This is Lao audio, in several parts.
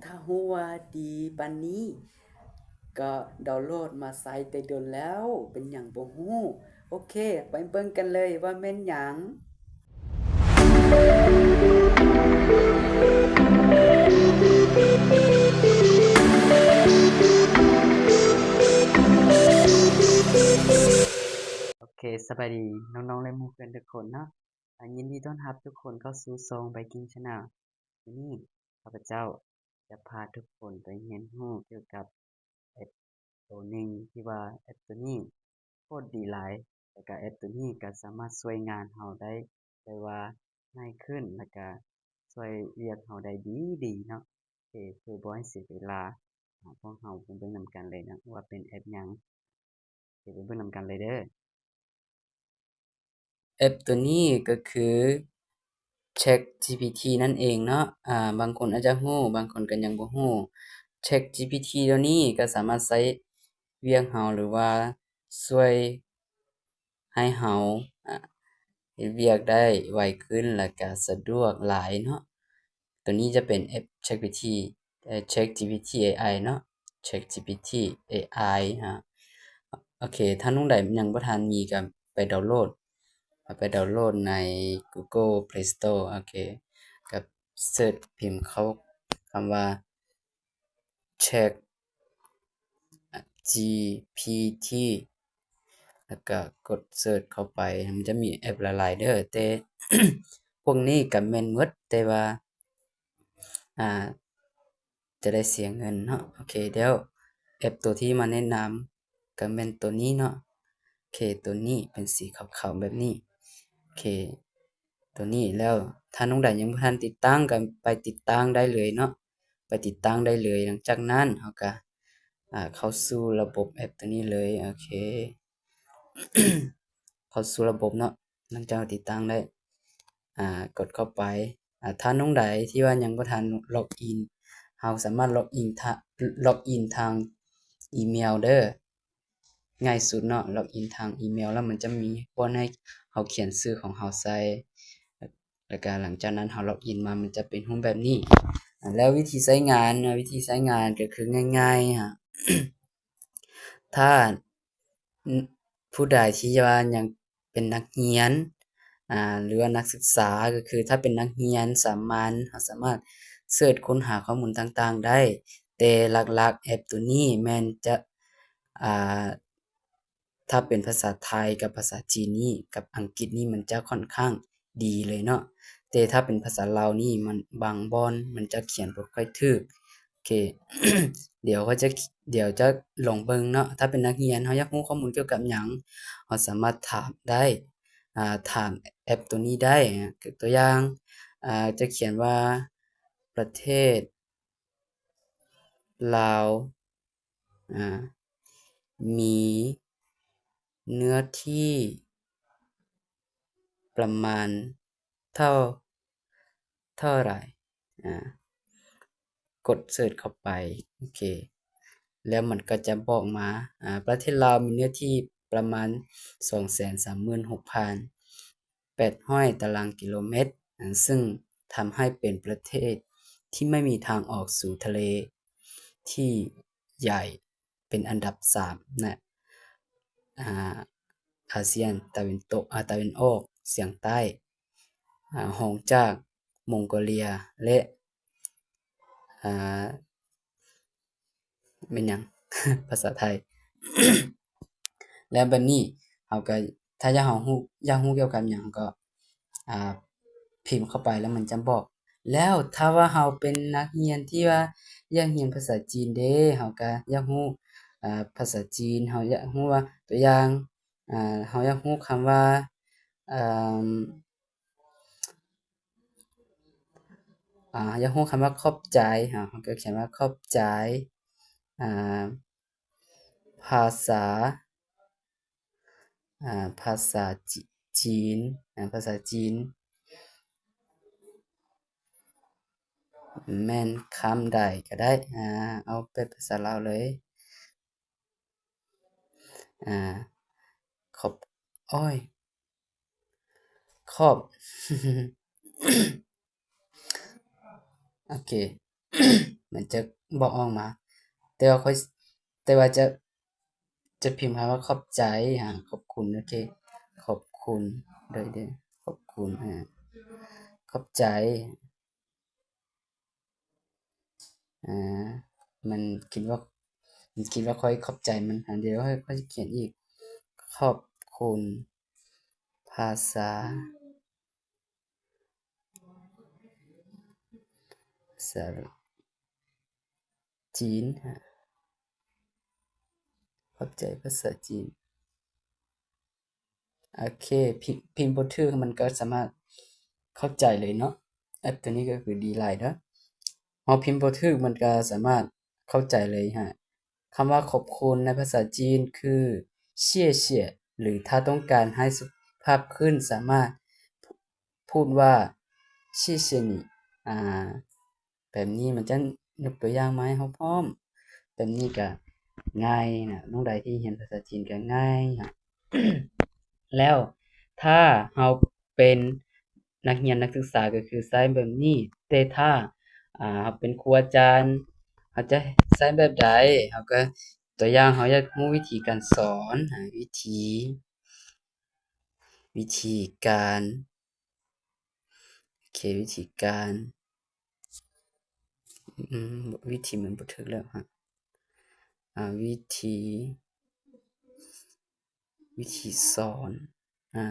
ຖ້າຮູ້ວ່າດີປານນີ້ ກໍດາວໂຫຼດມາໃຊ້ແຕ່ດົນແລ້ວ, ເປັນຫຍັງບໍ່ຮູ້. ໂອເຄ, ໄປເບິ່ງກັນເລີຍວ່າແມ່ນຫຍັງ. ໂອເຄ, ສະບາຍດີນ້ອງໆ ແລະ ໝູ່ເພື່ອນທຸກຄົນເນາະ. ອ່າ ຍິນດີຕ້ອນຮັບທຸກຄົນເຂົ້າສູ່ຊ່ອງ Biking Channel. ມື້ນີ້ຂ້າພະເຈົ້າຈະພາທຸກຄົນໄປຮຽນຮູ້ກ່ຽວກັບແອັບໂຕໜຶ່ງ ທີ່ວ່າແອັບໂຕນີ້ໂຄດດີຫຼາຍ, ແລ້ວກະແອັບໂຕນີ້ກະສາມາດຊ່ວຍງານເຮົາໄດ້ ໄດ້ວ່າງ່າຍຂຶ້ນ ແລ້ວກະຊ່ວຍວຽກເຮົາໄດ້ດີໆເນາະ. ໂອເຄ, ເພື່ອບໍ່ໃຫ້ເສຍເວລາ, ພວກເຮົາໄປເບິ່ງນຳກັນເລີຍເນາະ ວ່າເປັນແອັບຫຍັງ. ໂອເຄ, ໄປເບິ່ງນຳກັນເລີຍເດີ. ແອັບໂຕນີ້ກໍຄື ChatGPT ນັ້ນເອງເນາະ. ອາ ບາງຄົນອາດຈະຮູ້, ບາງຄົນກໍຍັງບໍ່ຮູ້. ChatGPT ໂຕນີ້ກໍສາມາດໃຊ້ວຽກເຮົາ ຫຼືວ່າຊ່ວຍໃຫ້ເຮົາ ອາ ເຮັດວຽກໄດ້ໄວຂຶ້ນ ແລ້ວກໍສະດວກຫຼາຍເນາະ. ໂຕນີ້ຈະເປັນແອັບ ChatGPT ເອີ ChatGPT ເອໄອ ເນາະ, ChatGPT ເອໄອ. ອາ ໂອເຄ, ຖ້ານ້ອງໃດຍັງບໍ່ທັນມີກໍໄປດາວໂຫຼດ, ເອົາໄປດາວໂຫຼດໃນ Google Play Store. ໂອເຄ, ກໍເສີດພິມເຂົ້າຄຳວ່າ ChatGPT ແລ້ວກໍກົດເສີດເຂົ້າໄປ. ມັນຈະມີແອັບຫຼາຍໆເດີ, ແຕ່ພວກນີ້ກໍແມ່ນໝົດ, ແຕ່ວ່າ ອາ ຈະໄດ້ເສຍເງິນເນາະ. ໂອເຄ, ແລ້ວແອັບໂຕທີ່ມາແນະນຳກໍແມ່ນໂຕນີ້ເນາະ. ໂອເຄ, ໂຕນີ້ເປັນສີຂາວໆແບບນີ້. ໂອເຄ, ໂຕນີ້. ແລ້ວຖ້ານ້ອງໃດຍັງບໍ່ທັນຕິດຕັ້ງ ກໍໄປຕິດຕັ້ງໄດ້ເລີຍເນາະ, ໄປຕິດຕັ້ງໄດ້ເລີຍ. ຫຼັງຈາກນັ້ນເຮົາກໍ ອາ ເຂົ້າສູ່ລະບົບແອັບໂຕນີ້ເລີຍ. ໂອເຄ, ເຂົ້າສູ່ລະບົບເນາະ, ຫຼັງຈາກເຮົາຕິດຕັ້ງໄດ້ ອາ ກົດເຂົ້າໄປ. ອາ ຖ້ານ້ອງໃດທີ່ວ່າຍັງບໍ່ທັນລັອກອິນ ເຮົາສາມາດລັອກອິນທາ ລັອກອິນທາງອີເມວເດີ, ງ່າຍສຸດເນາະ. ລັອກອິນທາງອີເມວ ແລ້ວມັນຈະມີບ່ອນໃຫ້ເຮົາຂຽນຊື່ຂອງເຮົາໃສ່ ແລ້ວກະຫຼັງຈາກນັ້ນເຮົາລັອກອິນມາ ມັນຈະເປັນຮູບແບບນີ້. ອາ ແລ້ວວິທີໃຊ້ງານເນາະ, ວິທີໃຊ້ງານກໍຄືງ່າຍໆ ອາ ຖ້າ ອ- ຜູ້ໃດທີ່ວ່າຍັງເປັນນັກຮຽນ ອາ ຫຼືວ່ານັກສຶກສາ, ກໍຄືຖ້າເປັນນັກຮຽນສາມັນ ເຮົາສາມາດເສີດຄົ້ນຫາຂໍ້ມູນຕ່າງໆໄດ້, ແຕ່ຫຼັກໆແອັບໂຕນີ້ແມ່ນຈະ ອາ ຖ້າເປັນພາສາໄທກັບພາສາຈີນນີ້ ກັບອັງກິດນີ້ ມັນຈະຂ້ອນຂ້າງດີເລີຍເນາະ, ແຕ່ຖ້າເປັນພາສາລາວນີ້ ມັນ ບາງບ່ອນມັນຈະຂຽນບໍ່ຄ່ອຍຖືກ. ໂອເຄ, ດຽວຂ້ອຍຈະ ດຽວຈະລອງເບິ່ງເນາະ. ຖ້າເປັນນັກຮຽນ ເຮົາຢາກຮູ້ຂໍ້ມູນກ່ຽວກັບຫຍັງ ເຮົາສາມາດຖາມໄດ້ ອາ ຖາມແອັບໂຕນີ້ໄດ້. ຍົກຕົວຢ່າງ ອາ ຈະຂຽນວ່າ ປະເທດລາວ ອາ ມີເນື້ອທີ່ປະມານເທົ່າ ເທົ່າໃດ? ອາ ກົດເສີດເຂົ້າໄປ. ໂອເຄ, ແລ້ວມັນກໍຈະບອກມາ ອາ ປະເທດລາວມີເນື້ອທີ່ປະມານສອງແສນສາມໝື່ນຫົກພັນແປດຮ້ອຍຕາລາງກິໂລແມັດ, ອາ ຊຶ່ງທຳໃຫ້ເປັນປະເທດທີ່ໄມ່ມີທາງອອກສູ່ທະເລທີ່ໃຫຍ່ເປັນອັນດັບສາມໃນ ອາ ອາຊຽນຕາເວັນຕົກ ອາ ຕາເວັນອອກສຽງໃຕ້ ອາ ຮອງຈາກມົງໂກເລຍ ແລະ ອາ ແມ່ນຫຍັງ ພາສາໄທ. ແລ້ວບັດນີ້ເຮົາກໍ ຖ້າຢາກເຮົາຮູ້ ຢາກຮູ້ກ່ຽວກັບຫຍັງ ເຮົາກໍ ອາ ພິມເຂົ້າໄປ ແລ້ວມັນຈະບອກ. ແລ້ວຖ້າວ່າເຮົາເປັນນັກຮຽນທີ່ວ່າຢາກຮຽນພາສາຈີນເດ້ ເຮົາກໍຢາກຮູ້ ອາ ພາສາຈີນ ເຮົາຢາກຮູ້ວ່າ ຕົວຢ່າງ ອາ ເຮົາຢາກຮູ້ຄຳວ່າ ເອີ່ມ ອາ ຢາກຮູ້ຄຳວ່າຂອບໃຈ ເຮົາ ເຮົາກໍຂຽນວ່າຂອບໃຈ ອາ ພາສາ ອາ ພາສາຈີ- ຈີນ ອາ ພາສາຈີນ ແມ່ນຄຳໃດກໍໄດ້ ອາ ເອົາແປເປັນພາສາລາວເລີຍ ອາ ຂອບ ໂອ້ຍ ຂອບ ໂອເຄ ມັນຈະບອກອອກມາ. ແຕ່ວ່າຂ້ອຍ ແຕ່ວ່າຈະ ຈະພິມຄຳວ່າຂອບໃຈ ອາ ຂອບຄຸນ. ໂອເຄ ຂອບຄຸນ ໂດຍ ໂດຍ ຂອບຄຸນ ອາ ຂອບໃຈ. ອາ ມັນຄິດວ່າ ມັນຄິດວ່າຂ້ອຍຂອບໃຈມັນ. ອາ ດຽວຂ້ອຍ ຂ້ອຍຈະຂຽນອີກ ຂອບຄຸນ ພາສາ ພາສາຈີນ. ຂອບໃຈພາສາຈີນ. ໂອເຄ ພິມ ພິມບໍ່ຖືກ ມັນກໍສາມາດເຂົ້າໃຈເລີຍເນາະ. ແອັບໂຕນີ້ກໍຄືດີຫຼາຍເດີ. ເຮົາພິມບໍ່ຖືກ ມັນກໍສາມາດເຂົ້າໃຈເລີຍຮະ. ຄຳວ່າຂອບຄຸນໃນພາສາຈີນຄື 谢谢 ຫຼື ຖ້າຕ້ອງການໃຫ້ສຸພາບຂຶ້ນ ສາມາດ ພູດວ່າ 谢谢你 ອາ ແບບນີ້. ມັນຈະຍົກຕົວຢ່າງມາໃຫ້ເຮົາພ້ອມ. ແບບນີ້ກະງ່າຍນະ, ນ້ອງໃດທີ່ຮຽນພາສາຈີນກະງ່າຍນະ. ແລ້ວຖ້າເຮົາເປັນນັກຮຽນນັກສຶກສາກໍຄືໃຊ້ແບບນີ້, ແຕ່ຖ້າ ອາ ເຮົາເປັນຄູອາຈານ ເຮົາຈະໃຊ້ແບບໃດ? ເຮົາກໍ ຕົວຢ່າງ ເຮົາຢາກຮູ້ວິທີການສອນ ອາ ວິທີ ວິທີການ ໂອເຄ ວິທີການ ອືມ ວິທີມັນບໍ່ຖືກແລ້ວຮະ ອາ ວິທີ ວິທີສອນ ອາ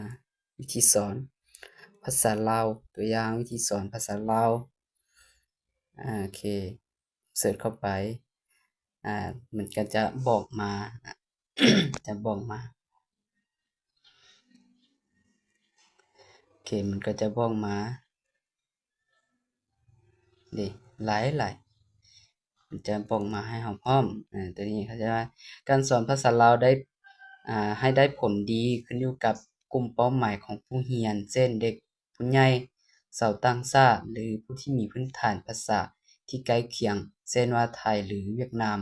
ວິທີສອນພາສາລາວ. ຕົວຢ່າງ ວິທີສອນພາສາລາວ ອາ ໂອເຄ ເສີດເຂົ້າໄປ ອາ ມັນກໍຈະບອກມາ ຈະບອກມາ ໂອເຄ ມັນກໍຈະບອກມາເດ້ ຫຼາຍໆ ມັນຈະບອກມາໃຫ້ເຮົາພ້ອມ. ອາ ຕົວນີ້ເຂົາຈະວ່າ ການສອນພາສາລາວໄດ້ ອາ ໃຫ້ໄດ້ຜົນດີ ຂຶ້ນຢູ່ກັບກຸ່ມເປົ້າໝາຍຂອງຜູ້ຮຽນ ເຊັ່ນ ເດັກ ຜູ້ໃຫຍ່ ຊາວຕ່າງຊາດ ຫຼື ຜູ້ທີ່ມີພື້ນຖານພາສາທີ່ໃກ້ຄຽງ ເຊັ່ນວ່າ ໄທ ຫຼື ຫວຽດນາມ,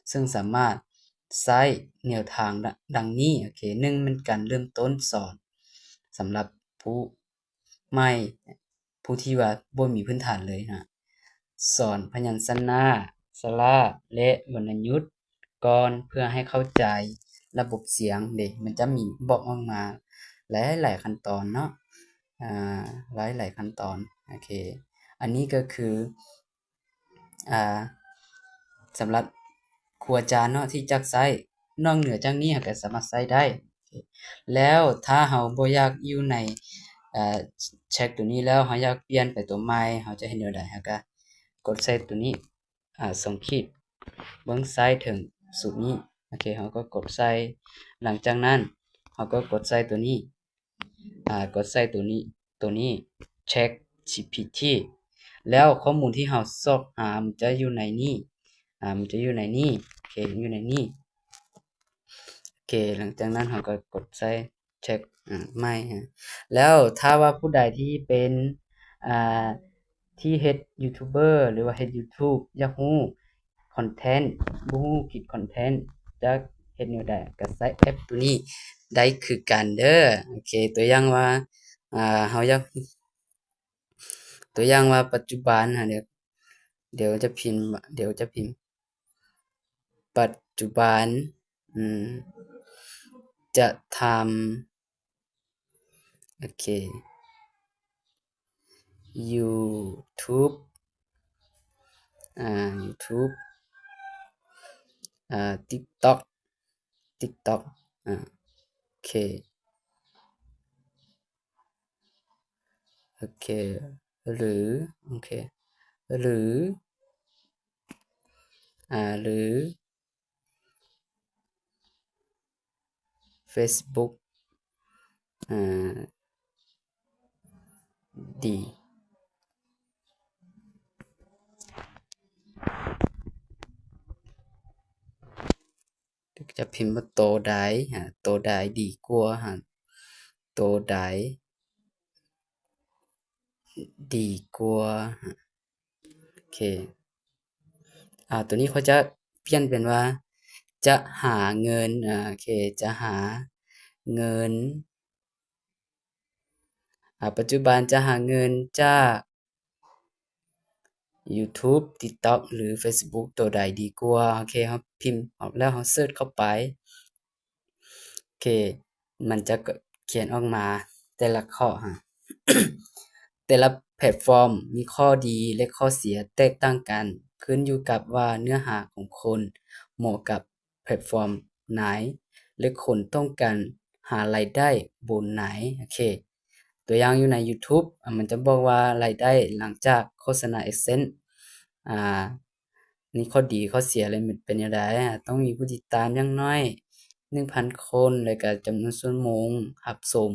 ເຊິ່ງສາມາດໃຊ້ແນວທາງ ດ- ດັ່ງນີ້. ໂອເຄ ໜຶ່ງ ແມ່ນການເລີ່ມຕົ້ນສອນສຳລັບຜູ້ໃໝ່ ຜູ້ທີ່ວ່າບໍ່ມີພື້ນຖານເລີຍນະ, ສອນພະຍັນຊະນະ, ສະຫຼະ ແລະ ວັນນະຍຸດ ກ່ອນ ເພື່ອໃຫ້ເຂົ້າໃຈລະບົບສຽງເດ້. ມັນຈະມີບອກອອກມາຫຼາຍໆຂັ້ນຕອນເນາະ ອາ ຫຼາຍໆຂັ້ນຕອນ. ໂອເຄ ອັນນີ້ກໍຄື ອາ ສຳລັບຄູອາຈານເນາະ ທີ່ຈັກໃຊ້. ນອກເໜືອຈາກນີ້ ເຮົາກໍສາມາດໃຊ້ໄດ້. ແລ້ວຖ້າເຮົາບໍ່ຢາກຢູ່ໃນ ເອີ ແຊັດໂຕນີ້ແລ້ວ ເຮົາຢາກປ່ຽນໄປໂຕໃໝ່ ເຮົາຈະເຮັດແນວໃດ? ເຮົາກໍກົດໃສ່ໂຕນີ້ ອາ ສອງຂີດເບື້ອງຊ້າຍເທິງສຸດນີ້. ໂອເຄ ເຮົາກໍກົດໃສ່. ຫຼັງຈາກນັ້ນ ເຮົາກໍກົດໃສ່ໂຕນີ້ ອາ ກົດໃສ່ໂຕນີ້ ໂຕນີ້ ChatGPT ແລ້ວຂໍ້ມູນທີ່ເຮົາຊອກຫາ ມັນຈະຢູ່ໃນນີ້ ອາ ມັນຈະຢູ່ໃນນີ້. ໂອເຄ ຢູ່ໃນນີ້. ໂອເຄ ຫຼັງຈາກນັ້ນເຮົາກໍກົດໃສ່ Chat ອາ ໃໝ່. ແລ້ວຖ້າວ່າຜູ້ໃດທີ່ເປັນ ອາ ທີ່ເຮັດຢູທູບເບີ ຫຼືວ່າເຮັດຢູທູບ ຢາກຮູ້ຄອນເທັນ ບໍ່ຮູ້ຄິດຄອນເທັນ ຈະເຮັດແນວໃດ ກໍໃຊ້ແອັບໂຕນີ້ໄດ້ຄືກັນເດີ. ໂອເຄ ຕົວຢ່າງວ່າ ອາ ເຮົາຢາກ ຕົວຢ່າງວ່າປັດຈຸບັນ ອາ ດຽວ ດຽວຈະພິມ ດຽວຈະພິມ ປັດຈຸບັນ ອືມ ຈະທຳ ໂອເຄ ຢູທູບ ອາ ຢູທູບ ອາ ຕິກຕັອກ ຕິກຕັອກ ອາ ໂອເຄ ໂອເຄ ຫຼື ໂອເຄ ຫຼື ອາ ຫຼື ເຟສບຸກ ອາ ດີ ຈະພິມວ່າໂຕໃດ ອາ ໂຕໃດດີກວ່າ ໂຕໃດດີກວ່າ. ໂອເຄ ອາ ໂຕນີ້ຂ້ອຍຈະປ່ຽນເປັນວ່າ ຈະຫາເງິນ ອາ ໂອເຄ ຈະຫາເງິນ ອາ ປັດຈຸບັນຈະຫາເງິນຈາກ YouTube TikTok ຫຼື Facebook ໂຕໃດດີກວ່າ. ໂອເຄ ເຮົາພິມອອກແລ້ວ ເຮົາເສີດເຂົ້າໄປ. ໂອເຄ ມັນຈະຂຽນອອກມາແຕ່ລະຂໍ້ ແຕ່ລະແພລດຟອມມີຂໍ້ດີ ແລະ ຂໍ້ເສຍແຕກຕ່າງກັນ ຂຶ້ນຢູ່ກັບວ່າເນື້ອຫາຂອງຄົນເໝາະກັບແພລດຟອມໃດ ແລະ ຄົນຕ້ອງການຫາລາຍໄດ້ບົນໃດ. ໂອເຄ ຕົວຢ່າງຢູ່ໃນ YouTube ອາ ມັນຈະບອກວ່າລາຍໄດ້ຫຼັງຈາກໂຄສະນາ AdSense ອາ ນີ້ຂໍ້ດີຂໍ້ເສຍແລ້ວມັນເປັນແນວໃດ? ອາ ຕ້ອງມີຜູ້ຕິດຕາມຢ່າງໜ້ອຍໜຶ່ງພັນຄົນ ແລ້ວກະຈຳນວນຊົ່ວໂມງຮັບຊົມ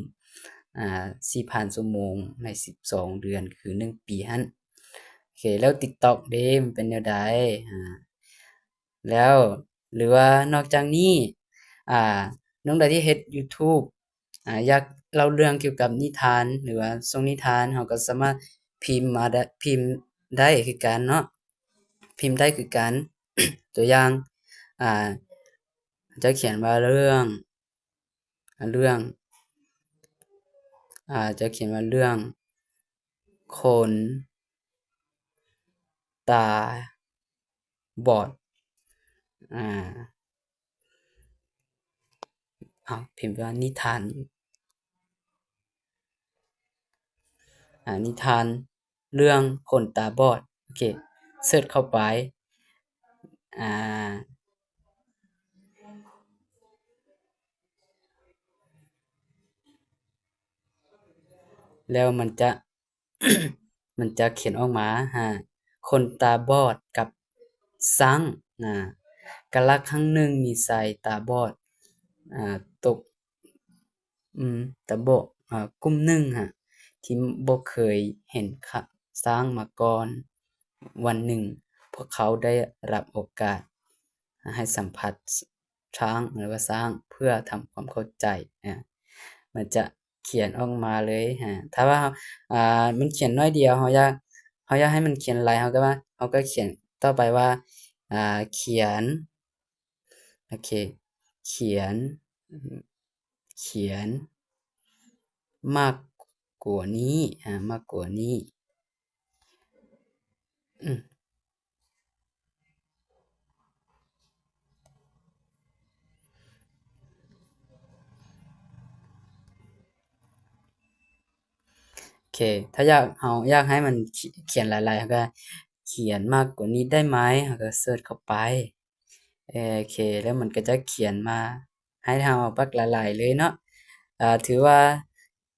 ອາ ສີ່ພັນຊົ່ວໂມງໃນສິບສອງເດືອນ ຄືໜຶ່ງປີຫັ້ນ. ໂອເຄ ແລ້ວ TikTok ເດ ມັນເປັນແນວໃດ? ອາ ແລ້ວ ຫຼືວ່ານອກຈາກນີ້ ອາ ນ້ອງໃດທີ່ເຮັດ YouTube ອາ ຢາກເລົ່າເລື່ອງກ່ຽວກັບນິທານ ຫຼືວ່າຊ່ອງນິທານ ເຮົາກໍສາມາດພິມມາໄດ້ ພິມໄດ້ຄືກັນເນາະ ພິມໄດ້ຄືກັນ. ຕົວຢ່າງ ອາ ຈະຂຽນວ່າເລື່ອງ ເລື່ອງ ອາ ຈະຂຽນວ່າເລື່ອງຄົນຕາບອດ ອາ ເອົາ ພິມວ່ານິທານ ອາ ນິທານເລື່ອງຄົນຕາບອດ. ໂອເຄ ເສີດເຂົ້າໄປ ອາ ແລ້ວມັນຈະ ມັນຈະຂຽນອອກມາ ອາ ຄົນຕາບອດກັບຊ້າງ ອາ ກາລະຄັ້ງໜຶ່ງມີຊາຍຕາບອດ ອາ ຕົກ ອາ ຕາບອດ ອາ ກຸ່ມໜຶ່ງ ອາ ທີ່ບໍ່ເຄີຍເຫັນ ຂະ ຊ້າງມາກ່ອນ. ວັນໜຶ່ງ ພວກເຂົາໄດ້ຮັບໂອກາດໃຫ້ສຳຜັດ ຊ- ຊ້າງ ຫຼືວ່າຊ້າງ ເພື່ອທຳຄວາມເຂົ້າໃຈ ອາ ມັນຈະຂຽນອອກມາເລີຍ ອາ ຖ້າວ່າ ອາ ມັນຂຽນໜ້ອຍດຽວ ເຮົາຢາກ ເຮົາຢາກໃຫ້ມັນຂຽນຫຼາຍ ເຮົາກໍວ່າ ເຮົາກໍຂຽນຕໍ່ໄປວ່າ ອາ ຂຽນ ໂອເຄ ຂຽນ ຂຽນມາກກວ່ານີ້ ອາ ມາກກວ່ານີ້ ອືມ ໂອເຄ ຖ້າຢາກ ເຮົາຢາກໃຫ້ມັນຂ- ຂຽນຫຼາຍໆ ເຮົາກໍຂຽນມາກກວ່ານີ້ໄດ້ໄໝ? ເຮົາກໍເສີດເຂົ້າໄປ ເອີ ໂອເຄ ແລ້ວມັນກໍຈະຂຽນມາໃຫ້ເຮົາບັກຫຼາຍໆເລີຍເນາະ ອາ ຖືວ່າ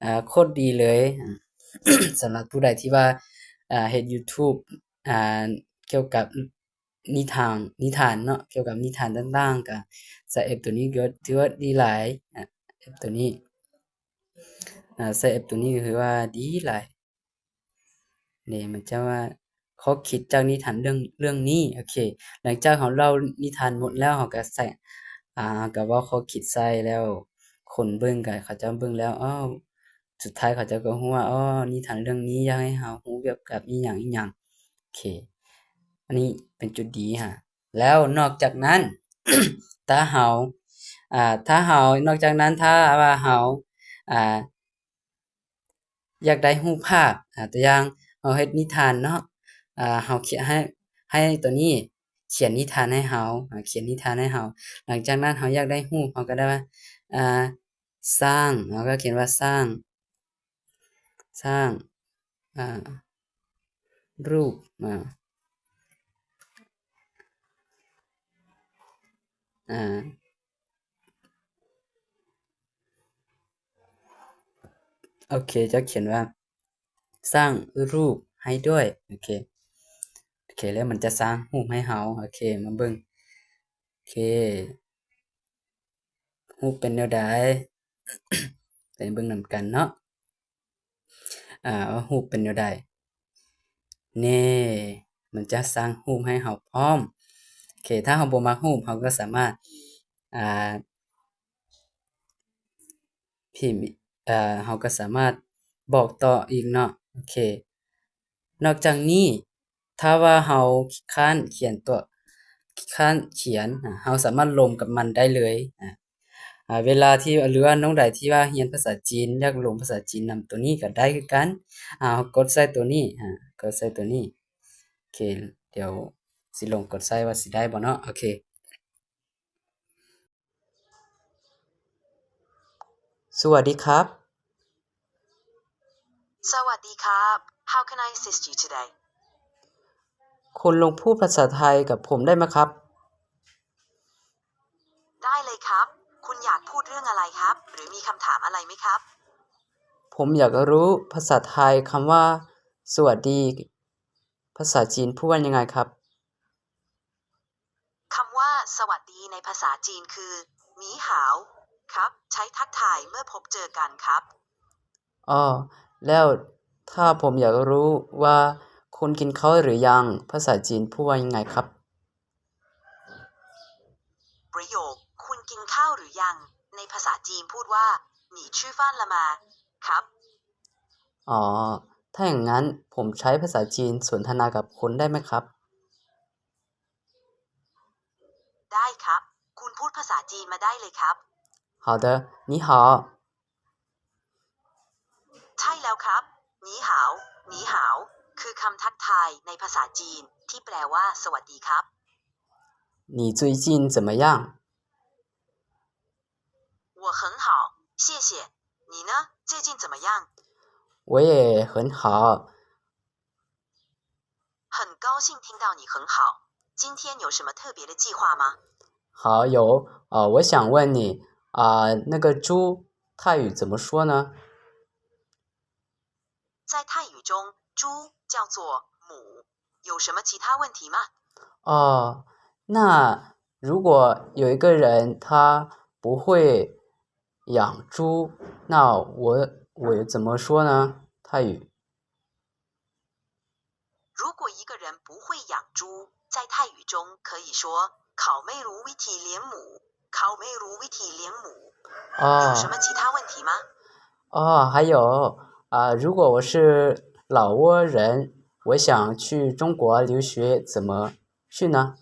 ອາ ໂຄດດີເລີຍ ສຳລັບຜູ້ໃດທີ່ວ່າ ອາ ເຮັດ YouTube ອາ ກ່ຽວກັບນິທານ ນິທານເນາະ ກ່ຽວກັບນິທານຕ່າງໆ ກໍໃຊ້ແອັບໂຕນີ້ກໍຖືວ່າດີຫຼາຍ ອາ ແອັບໂຕນີ້ ອາ ໃຊ້ແອັບໂຕນີ້ກໍຄືວ່າດີຫຼາຍ. ນີ້ມັນຈະວ່າຂໍ້ຄິດຈາກນິທານເລື່ອງ ເລື່ອງນີ້ ໂອເຄ ຫຼັງຈາກເຮົາເລົ່ານິທານໝົດແລ້ວ ເຮົາກໍໃສ່ ອາ ເຮົາກໍເວົ້າຂໍ້ຄິດໃສ່ແລ້ວ ຄົນເບິ່ງກໍເຂົາເຈົ້າເບິ່ງແລ້ວ ອໍ ສຸດທ້າຍເຂົາເຈົ້າກໍຮູ້ວ່າ ອໍ ນິທານເລື່ອງນີ້ຢາກໃຫ້ເຮົາຮູ້ກ່ຽວກັບອີ່ຫຍັງອີ່ຫຍັງ ໂອເຄ ອັນນີ້ເປັນຈຸດດີຮະ ແລ້ວນອກຈາກນັ້ນ ຖ້າເຮົາ ອາ ຖ້າເຮົາ ນອກຈາກນັ້ນ ຖ້າວ່າເຮົາ ອາ ຢາກໄດ້ຮູບພາບ ອາ ຕົວຢ່າງ ເຮົາເຮັດນິທານເນາະ ອາ ເຮົາຂຽນໃຫ້ ໃຫ້ຕົວນີ້ຂຽນນິທານໃຫ້ເຮົາ ອາ ຂຽນນິທານໃຫ້ເຮົາ ຫຼັງຈາກນັ້ນເຮົາຢາກໄດ້ຮູບ ເຮົາກໍໄດ້ວ່າ ອາ ສ້າງ ເຮົາກໍຂຽນວ່າສ້າງ ສ້າງ ອາ ຮູບ ອາ ອາ ໂອເຄ ຈະຂຽນວ່າ ສ້າງຮູບໃຫ້ດ້ວຍ ໂອເຄ ໂອເຄ ແລ້ວມັນຈະສ້າງຮູບໃຫ້ເຮົາ ໂອເຄ ມາເບິ່ງ ໂອເຄ ຮູບເປັນແນວໃດ ໄປເບິ່ງນຳກັນເນາະ ອາ ວ່າຮູບເປັນແນວໃດ ນີ້ ມັນຈະສ້າງຮູບໃຫ້ເຮົາພ້ອມ ໂອເຄ ຖ້າເຮົາບໍ່ມັກຮູບ ເຮົາກໍສາມາດ ອາ ພິມ ເອີ ເຮົາກໍສາມາດບອກຕໍ່ອີກເນາະ ໂອເຄ ນອກຈາກນີ້ ຖ້າວ່າເຮົາຂີ້ຄ້ານຂຽນຕົວ ຂີ້ຄ້ານຂຽນ ເຮົາສາມາດລົມກັບມັນໄດ້ເລີຍ ອາ ເວລາທີ່ ຫຼືວ່ານ້ອງໃດທີ່ວ່າຮຽນພາສາຈີນ ຢາກລົມພາສາຈີນນຳຕົວນີ້ກໍໄດ້ຄືກັນ ອາ ເຮົາກົດໃສ່ຕົວນີ້ ອາ ກົດໃສ່ຕົວນີ້ ເຄ ດຽວຊິລົງກົດໃຊ້ວ່າຊິໄດ້ບໍ່ເນາະ. ໂອເຄ ສະຫວັດດີຄັບ. ສະຫວັດດີຄັບ. How can I assist you today? ຄຸນລົງພູດພາສາໄທກັບຜົມໄດ້ໄໝຄັບ? ໄດ້ເລີຍຄັບ. ຄຸນຢາກພູດເລື່ອງອະໄລຄັບ ຫຼື ມີຄຳຖາມອະໄລໄໝຄັບ? ຜົມຢາກຮູ້ພາສາໄທຄຳວ່າສະຫວັດດີ ພາສາຈີນພູດວ່າຍັງໄງຄັບ? ຄຳວ່າສະຫວັດດີໃນພາສາຈີນຄື 你好 ຄັບ ໃຊ້ທັກທາຍເມື່ອພົບເຈີກັນຄັບ. ອໍ ແລ້ວຖ້າຜົມຢາກຮູ້ວ່າຄຸນກິນເຂົ້າຫຼືຍັງ ພາສາຈີນພູດວ່າຍັງໄງຄັບ? ປະໂຫຍກ ຄຸນກິນເຂົ້າຫຼືຍັງ ໃນພາສາຈີນພູດວ່າ 你吃饭了吗 ຄັບ. ອໍ ຖ້າຢ່າງນັ້ນ ຜົມໃຊ້ພາສາຈີນສົນທະນາກັບຄົນໄດ້ໄໝຄັບ? ໄດ້ຄັບ. ຄຸນພູດພາສາຈີນມາໄດ້ເລີຍຄັບ. 好的，你好. ໃຊ່ແລ້ວຄັບ. 你好 你好 ຄືຄຳທັກທາຍໃນພາສາຈີນທີ່ແປວ່າ ສະຫວັດດີຄັບ. 你最近怎么样？我很好，谢谢。你呢？最近怎么样？我也很好。 很高兴听到你很好。今天有什么特别的计划吗？好，有，呃，我想问你，啊，那个猪，泰语怎么说呢？在泰语中，猪叫做母。有什么其他问题吗？哦，那如果有一个人他不会养猪，那我，我怎么说呢？泰语。 如果一个人不会养猪，在泰语中可以说 ເຂົາໄມ່ຮູ້ວິທີລ້ຽງໝູ. ເຂົາໄມ່ຮູ້ວິທີລ້ຽງໝູ. 哦。有什么其他问题吗？哦，还有，啊，如果我是老挝人，我想去中国留学，怎么去呢？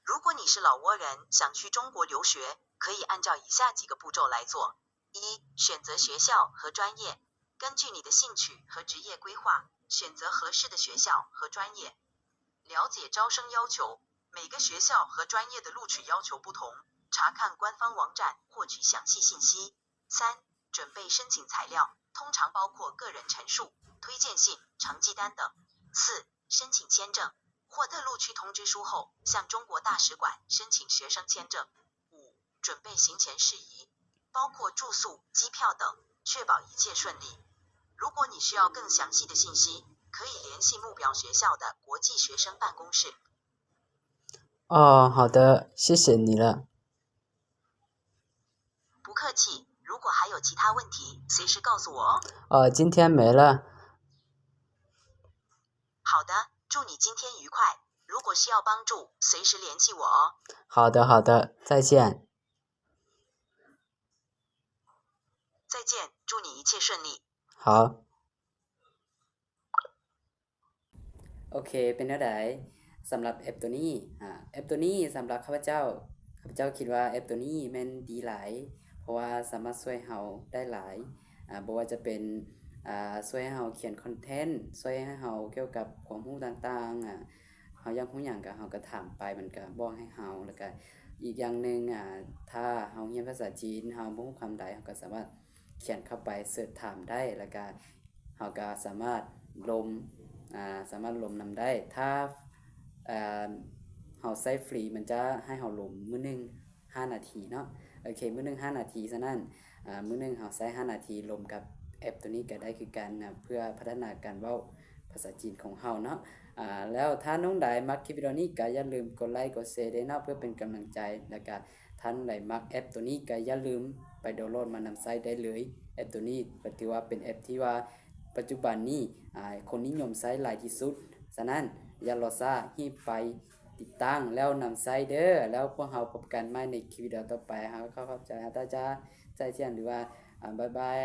如果你是老挝人，想去中国留学，可以按照以下几个步骤来做：一、选择学校和专业，根据你的兴趣和职业规划，选择合适的学校和专业。了解招生要求，每个学校和专业的录取要求不同，查看官方网站获取详细信息。 三、准备申请材料，通常包括个人陈述、推荐信、成绩单等。四、申请签证，获得录取通知书后，向中国大使馆申请学生签证。五、准备行前事宜，包括住宿、机票等，确保一切顺利。如果你需要更详细的信息，可以联系目标学校的国际学生办公室。哦，好的，谢谢你了。 不客气，如果还有其他问题，随时告诉我哦。呃，今天没了。好的，祝你今天愉快。如果需要帮助，随时联系我哦。好的，好的，再见。再见，祝你一切顺利。好。 ໂອເຄ ເປັນແນວໃດສຳລັບແອັບໂຕນີ້? ອາ ແອັບໂຕນີ້ສຳລັບຂ້າພະເຈົ້າ, ຂ້າພະເຈົ້າຄິດວ່າແອັບໂຕນີ້ແມ່ນດີຫຼາຍ ເພາະວ່າສາມາດຊ່ວຍເຮົາໄດ້ຫຼາຍ, ອາ ບໍ່ວ່າຈະເປັນ ອາ ຊ່ວຍໃຫ້ເຮົາຂຽນຄອນເທັນ, ຊ່ວຍໃຫ້ເຮົາກ່ຽວກັບຄວາມຮູ້ຕ່າງໆ, ອາ ເຮົາຢາກຮູ້ຫຍັງກໍ ເຮົາກໍຖາມໄປ ມັນກໍບອກໃຫ້ເຮົາ. ແລ້ວກໍອີກຢ່າງໜຶ່ງ ອາ ຖ້າເຮົາຮຽນພາສາຈີນ ເຮົາບໍ່ຮູ້ຄຳໃດ ເຮົາກໍສາມາດຂຽນເຂົ້າໄປເສີດຖາມໄດ້ ແລ້ວກໍ ເຮົາກໍສາມາດລົມ ອາ ສາມາດລົມນຳໄດ້. ຖ້າ ເອີ ເຮົາໃຊ້ຟຣີ ມັນຈະໃຫ້ເຮົາລົມມື້ໜຶ່ງຫ້ານາທີເນາະ. ໂອເຄ ມື້ໜຶ່ງຫ້ານາທີ, ສະນັ້ນ ອາ ມື້ໜຶ່ງເຮົາໃຊ້ຫ້ານາທີລົມກັບແອັບໂຕນີ້ກໍໄດ້ຄືກັນນະ ເພື່ອພັດທະນາການເວົ້າພາສາຈີນຂອງເຮົາເນາະ. ອາ ແລ້ວຖ້ານ້ອງໃດມັກຄລິບວິດີໂອນີ້ ກໍຢ່າລືມກົດໄລກົດແຊເດ້ເນາະ ເພື່ອເປັນກຳລັງໃຈ. ແລ້ວກໍ ທ່ານໃດມັກແອັບໂຕນີ້ກໍຢ່າລືມໄປດາວໂຫຼດມານຳໃຊ້ໄດ້ເລີຍ. ແອັບໂຕນີ້ກໍຖືວ່າເປັນແອັບທີ່ວ່າປັດຈຸບັນນີ້ ອາ ຄົນນິຍົມໃຊ້ຫຼາຍທີ່ສຸດ. ສະນັ້ນ ຢ່າລໍຊ້າ ຮີບໄປຕິດຕັ້ງແລ້ວນຳໃຊ້ເດີ້. ແລ້ວພວກເຮົາພົບກັນໃໝ່ໃນຄລິບວິດີໂອຕໍ່ໄປ. ເຮົາກໍຂໍຂອບໃຈອາຈານ ໃຈທຽນ ຫຼືວ່າ ອາ ບາຍບາຍ.